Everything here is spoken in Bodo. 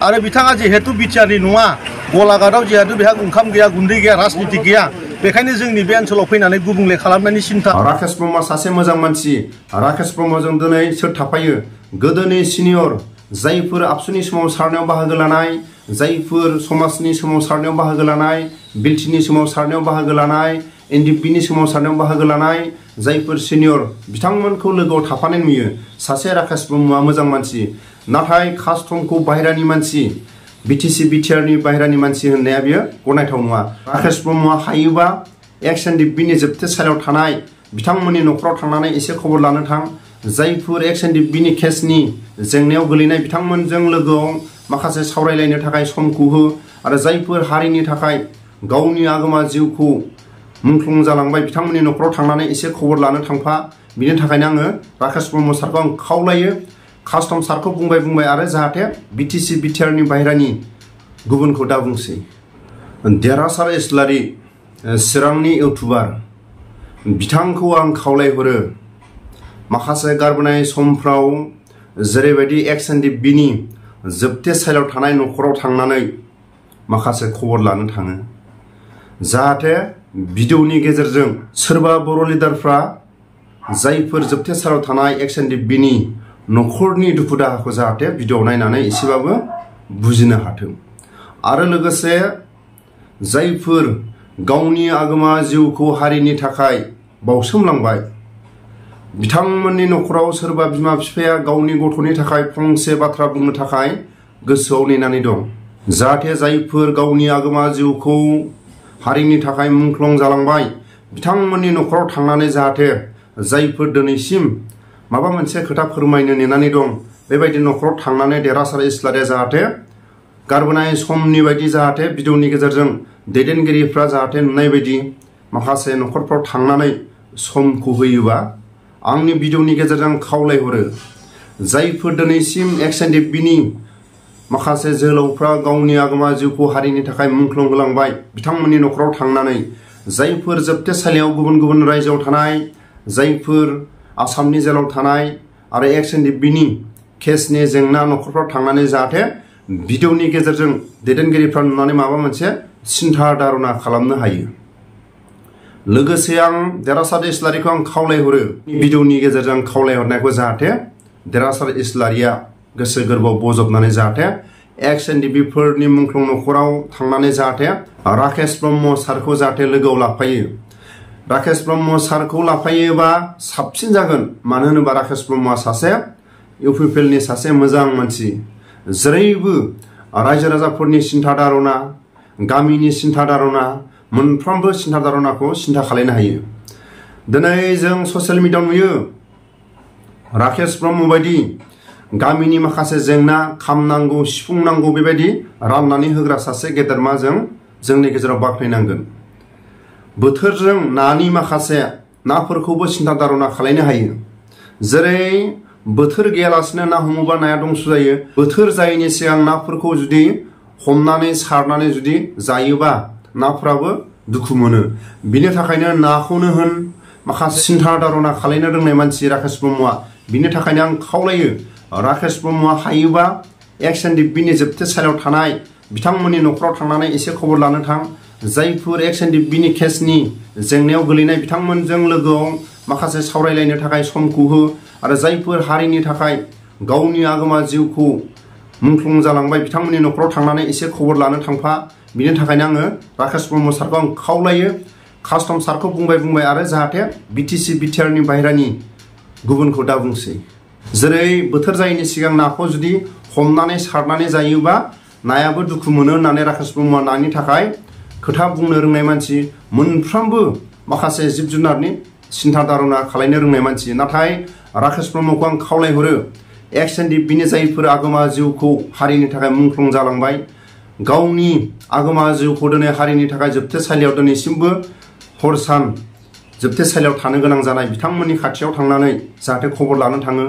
आरो बिथाङा जिहेतु बिटिआरनि नङा गलाघाटआव जिहेतु बेहा ओंखाम गैया गुन्दै गैया राजनिति गैया बेखायनो जोंनि बे ओनसोलाव फैनानै गुबुंले खालामनायनि सिन्था। राकेश ब्रह्मआ सासे मोजां मानसि। राकेश ब्रह्मजों दिनै सोर थाफायो? गोदोनि सिनियर जायफोर आबसुनि सोमावसारनायाव बाहागो लानाय, जायफोर समाजनि सोमावसारनायाव बाहागो लानाय, बिलटिनि सोमावसारनायाव बाहागो लानाय, एनडिएफबिनि सोमावसारनायाव बाहागो लानाय जायफोर सिनियर बिथांमोनखौ लोगोआव थाफानाय नुयो। सासे राकेश ब्रह्मआ मोजां मानसि, नाथाय कास्टमखौ बाहेरानि मानसि, बिटिसि बिटिआरनि बाहेरानि मानसि होननाया बियो गनायथाव नङा। राकेश ब्रह्मआ हायोबा एक्स एनडिएफबिनि जोबथेसालियाव थानाय बिथांमोननि न'खराव थांनानै एसे खबर लानो थां। जायफोर एक्स एनडिएफबिनि केसनि जेंनायाव गोलैनाय बिथांमोनजों लोगोआव माखासे सावरायलायनो थाखाय समखौ हो। आरो जायफोर हारिनि थाखाय गावनि आगोमा जिउखौ मुंख्लं जालांबाय बिथांमोननि न'खराव थांनानै एसे खबर लानो थांफा। बिनि थाखायनो आङो राकेश ब्रह्म सारखौ आं खावलायो, कास्टम सारखौ बुंबाय आरो जाहाथे बिटिसि बिटिआरनि बाहेरानि गुबुनखौ दा बुंसै। देरहासार इस्लारि चिरांनि इउटुबार बिथांखौ आं खावलायहरो, माखासे गारबोनाय समफ्राव जेरैबायदि एक्स एनडिएफबिनि जोबथेसालियाव थानाय न'खराव थांनानै माखासे खबर लानो थाङो, जाहाथे भिडिअनि गेजेरजों सोरबा बर' लिडारफ्रा जायफोर जोबथेसालियाव थानाय एक्स एनडिएफबिनि न'खरनि दुखु दाहाखौ जाहाथे भिडिअ नायनानै एसेबाबो बुजिनो हाथों। आरो लोगोसे जायफोर गावनि आगोमा जिउखौ हारिनि थाखाय बावसोमलांबाय बिथांमोननि न'खराव सोरबा बिमा बिफाया गावनि गथ'नि थाखाय फंसे बाथ्रा बुंनो थाखाय गोसोआव नेनानै दं, जाहाथे जायफोर गावनि आगोमा जिउखौ हारिनि थाखाय मुंख्लं जालांबाय बिथांमोननि न'खराव थांनानै जाहाथे जायफोर दिनैसिम माबा मोनसे खोथा फोरमायनो नेनानै दं बेबायदि न'खराव थांनानै देरहासार इस्लारिया जाहाथे गारबोनाय समनि बायदि जाहाथे भिडिअनि गेजेरजों दैदेनगिरिफ्रा जाहाथे नुनाय बायदि माखासे न'खरफ्राव थांनानै समखौ होयोबा आंनि भिडिअनि गेजेरजों खावलायहरो। जायफोर दिनैसिम एक्स एनडिएफबिनि माखासे जोहोलावफ्रा गावनि आगोमा जिउखौ हारिनि थाखाय मुंख्लं होलांबाय बिथांमोननि न'खराव थांनानै, जायफोर जोबथेसालियाव गुबुन गुबुन रायजोआव थानाय, जायफोर आसामनि जेलाव थानाय आरो एक्स एनडिएफबिनि केसनि जेंना न'खरफ्राव थांनानै जाहाथे भिडिअनि गेजेरजों दैदेनगिरिफ्रा नुनानै माबा मोनसे सिन्था धारना खालामनो हायो। लोगोसे आं देरहासार इस्लारिखौ आं खावलायहरो, भिडिअनि गेजेरजों खावलायहरनायखौ जाहाथे देरहासार इस्लारिया गोसो गोरबोआव बजबनानै जाहाथे एक्स एनडिएफबिफोरनि मुंख्लं न'खराव थांनानै जाहाथे राकेश ब्रह्म सारखौ जाहाथे लोगोआव लाफायो। राकेश ब्रह्म सारखौ लाफायोबा साबसिन जागोन, मानो होनोबा राकेश ब्रह्मआ सासे इउपिपिएलनि सासे मोजां मानसि, जेरैबो रायजो राजाफोरनि सिन्था धारना, गामिनि सिन्था धारना, मोनफ्रोमबो सिन्था धारनाखौ सिन्था खालामनो हायो। दिनै जों ससियेल मिडियायाव नुयो राकेश ब्रह्म बायदि गामिनि माखासे जेंना खामनांगौ सिफुंनांगौ बेबायदि राननानै होग्रा सासे गेदेरमा जोंनि गेजेराव बाख्नायनांगोन। बोथोरजों नानि माखासे नाफोरखौबो सिन्था धारना खालामनो हायो। जेरै बोथोर गैयालासिनो ना हमोबा नाया दंस' जायो, बोथोर जायैनि सिगां नाफोरखौ जुदि हमनानै सारनानै जुदि जायोबा नाफ्राबो दुखु मोनो। बिनि थाखायनो नाखौनो होन माखासे सिन्था धारना खालामनो रोंनाय मानसि राकेश ब्रह्मआ। बिनि थाखायनो आं खावलायो राकेश ब्रह्मआ हायोबा एक्स एनडिएफबिनि जोबथेसालियाव थानाय बिथांमोननि न'खराव थांनानै एसे खबर लानो थां। जायफोर एक्स एनडिएफबिनि केसनि जेंनायाव गोलैनाय बिथांमोनजों लोगोआव माखासे सावरायलायनो थाखाय समखौ हो। आरो जायफोर हारिनि थाखाय गावनि आगोमा जिउखौ मुंख्लं जालांबाय बिथांमोननि न'खराव थांनानै एसे खबर लानो थांफा। बिनि थाखायनो आङो राकेश ब्रह्म सारखौ आं खावलायो, कास्टम सारखौ बुंबाय आरो जाहाथे बिटिसि बिटिआरनि बाहेरानि गुबुनखौ दा बुंसै। जेरै बोथोर जायैनि सिगां नाखौ जुदि हमनानै सारनानै जायोबा नायाबो दुखु मोनो होननानै राकेश ब्रह्मआ नानि थाखाय खोथा बुंनो रोंनाय मानसि, मोनफ्रोमबो माखासे जिब जुनारनि सिन्था धारना खालामनो रोंनाय मानसि। नाथाय राकेश ब्रह्मखौ आं खावलायहरो, एक्स एनडिएफबिनि जायफोर आगोमा जिउखौ हारिनि थाखाय मुंख्लं जालांबाय, गावनि आगोमा जिउखौ दिनै हारिनि थाखाय जोबथेसालियाव दिनैसिमबो हर सान जोबथेसालियाव थानो गोनां जानाय बिथांमोननि खाथियाव थांनानै जाहाथे खबर लानो थाङो।